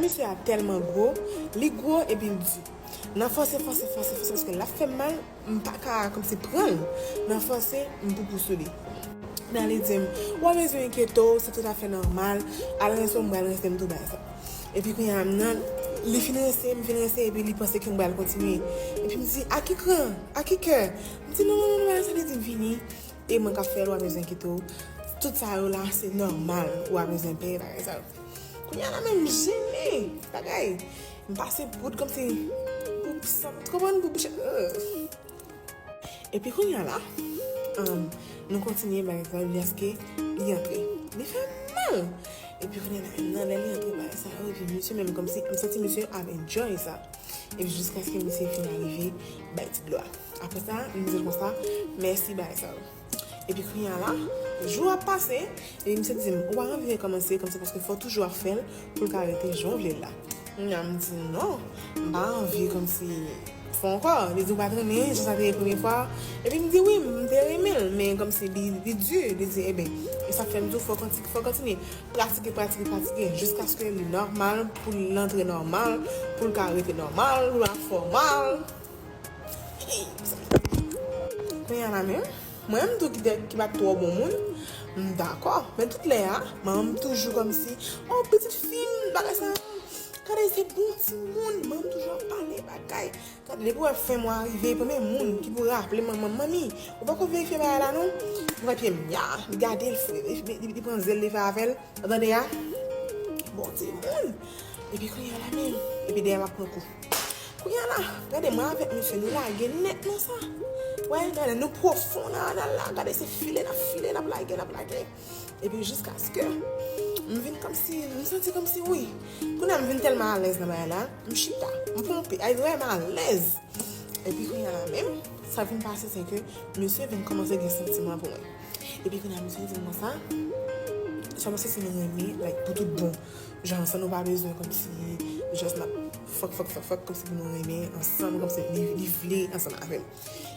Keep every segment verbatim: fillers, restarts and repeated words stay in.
Misye a tèlman gwo, li gwo epi l di. Nan fòse, fòse, fòse, fòse, paske l ap fè m mal, m pa ka kòmsi pran l. Nan fòse, m poupou sou li. Nan li di m, "Ou pa bezwen enkyete w, se toutafè nòmal, al rense w, m pral rense m tou bay sa." Epi kounye a, m nan, li fin rense, m fin rense, epi li panse ke m pral kontinye. Epi m di, "A ki kran? A ki kè?" M di, "Non, non, non, non, sa li di m vini." E mwen k ap fè l, ou pa bezwen enkyete w. Tout sa yo la, se nòmal, ou pa bezwen pè bagay sa yo. Kounye a la menm, m jennen, bagay. M pase poud kòmsi pou santi, konprann, pou bouche. Epi kounye a la, um, nou kontinye bagay sa jiskaske li antre. Li fè mal. Epi kounye a la, nan lè li antre bagay sa yo, epi misye menm kòmsi, m santi misye ap enjoy sa. Epi jiskaske misye fin arive bay ti dlo a. Apre sa, m di l konsa, "Mèsi bagay sa yo." Epi kounye a la, jou ap pase, epi misye di m, "Ou pa anvi rekòmanse kòmsi paske fò w toujou ap fè l pou l ka rete jan w vle l la." Kounye a m di, "Non, m pa anvi kòmsi fè ankò." Li di, "Ou pa t renmen jan sa te ye premye fwa?" Epi m di, "Wi, m te renmen l, men kòmsi li, li di," li di, "Eben, e sa fè m di w fò w konti-, fò w kontinye pratike, pratike, pratike, jiskaske li nòmal, pou l antre nòmal, pou l ka rete nòmal, pou l pa fè w mal." Kounye a la menm, mwen menm tou ki te, ki pa t twò bon moun, m dakò. Men tout lè a, manman m toujou kòmsi, "O, pitit fi m, bagay sa, gade se bon timoun." Manman m toujou ap pale bagay. Gade, depi w wè fen mwa rive, premye moun ki pou raple manman m, "Manmi, ou poko verifye bagay la non?" Li pran pye m, ya, li gade l, li, li, li, li pran zel li fè avè l. Ou tande a? Bon timoun. Epi kounye a la menm, epi dèyè m ap pran kou. Kounye a la, gade mwen avèk misye, nou lage nèt nan sa. Wè, gade, nou pwofon nan anal la. Gade, se file n ap file, n ap lage, n ap lage. Epi jiskaske m vin kòmsi, m santi kòmsi, wi. Kounye a m vin tèlman alèz nan bagay la, m chita, m ponpe. Ay, wè, m alèz. Epi kounye a la menm, sa vin pase, se ke misye vin kòmanse gen santiman pou mwen. Epi kounye a misye di m konsa, sa misye si nou renmen, like, pou tout bon. Jan, san nou pa bezwen kòmsi, just n ap fuck, fuck, fuck, fuck, kòmsi pou nou renmen ansanm, kòmsi li, li vle ansanm avè m.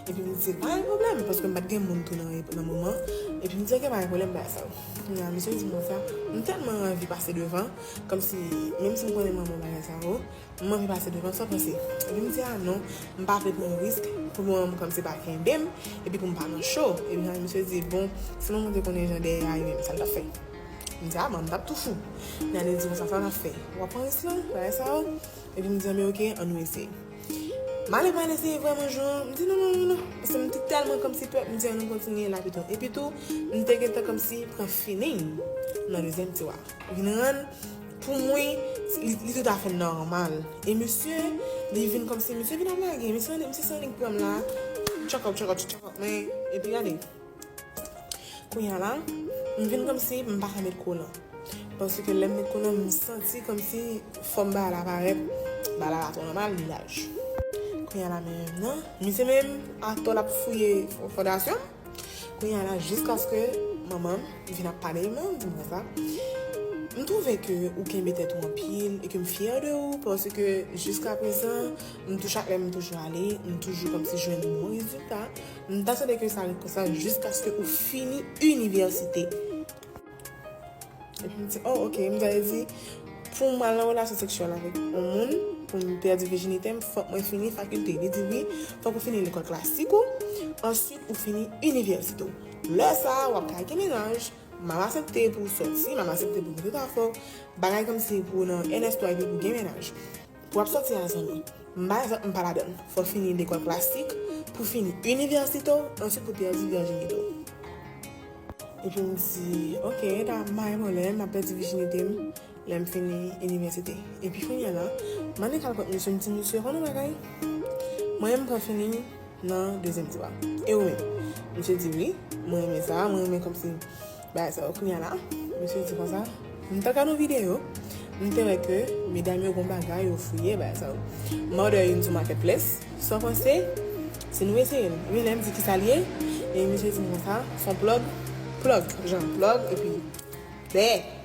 Epi m di, "Pa gen pwoblèm," paske m pa t gen moun tou nan, nan moman. Epi m di, "Ok, pa gen pwoblèm, bagay sa yo." Kounye a, misye di m konsa, "M tèlman anvi pase devan, kòmsi, menm si m konnen manman w bagay sa yo, m anvi pase devan, sa w panse?" Epi m di, "A non, m pa vle pran risk pou manman m kòmsi pa kenbe m, epi pou m pa nan cho." Epi misye di, "Bon, si manman w te konnen jan dèyè a ye menm, sa l t ap fè?" M di, "A, manman m t ap tou fou." Kounye a li di konsa, "Sa w t ap fè? W ap pran risk lan, bagay sa yo?" Epi m di, "Anben, ok, ann nou eseye." M ale, m al eseye vrèman jou an, m di, "Non, non, non, non." Paske m te tèlman kòmsi pè, m di, "Ann nou kontinye la pito." Epi tou, m te gentan kòmsi pran feeling nan dezyèm tiwa. Vin rann, pou mwen, li, li toutafè nòmal. E misye, li vin kòmsi, misye vin ap lage, misye, misye se annik pran m la, tchakòp, tchakòp, tchakòp, men, epi gade. Kounye a la, m vin kòmsi m pa ka met kolan. Paske lè m met kolan, m santi kòmsi fòm bagay la parèt, bagay la pa twò nòmal, li laj. Kounye a la menm nan, misye menm atò l ap fouye fondasyon m. Kounye a la, jiskaske manman m vin ap pale m, di m konsa, "M twouve ke ou kenbe tèt ou anpil e ke m fyè de ou, paske jiska prezan, m tou, chak lè m toujou ale, m toujou kòmsi jwenn bon rezilta. M ta swete ke sa ret konsa jiskaske ou fini inivèsite." Epi m di, "Oh, ok." M ta di, "Pou m al nan relasyon seksyèl avèk yon moun, pou m pèdi vijinite m, fòk mwen fini fakilte." Li di, "Wi, fòk ou fini lekòl klasik ou, answit ou fini inivèsite w. Lè sa a, w ap ka gen mennaj, m ap aksepte pou w sòti, m ap aksepte pou w gen tout afè w, bagay kòmsi pou w nan N S twa epi pou w gen mennaj." Pou w ap sòti a zanmi. M pa, m pa ladann. Fò w fini lekòl klasik, pou w fini inivèsite w, answit pou w pèdi vijinite w. Epi m di, "Ok, da, m pa gen pwoblèm, m ap pèdi vijinite m lè m fini inivèsite." Epi kounye a la, m annik al kot misye, m di, "Misye, konn yon bagay? Mwen menm m pran feeling nan dezyèm tiwa. E ou menm?" Misye di, "Wi, mwen renmen sa, mwen renmen kòmsi bagay sa yo." Kounye a la, misye di konsa, "M t al gade yon videyo, m te wè ke medam yo gon bagay yo fouye bagay sa yo. M òdè youn sou Marketplace, sa w panse si nou eseye l?" Epi lè m di, "Kisa l ye?" E misye di m konsa, "S on plug, plug, jan plug, epi bè."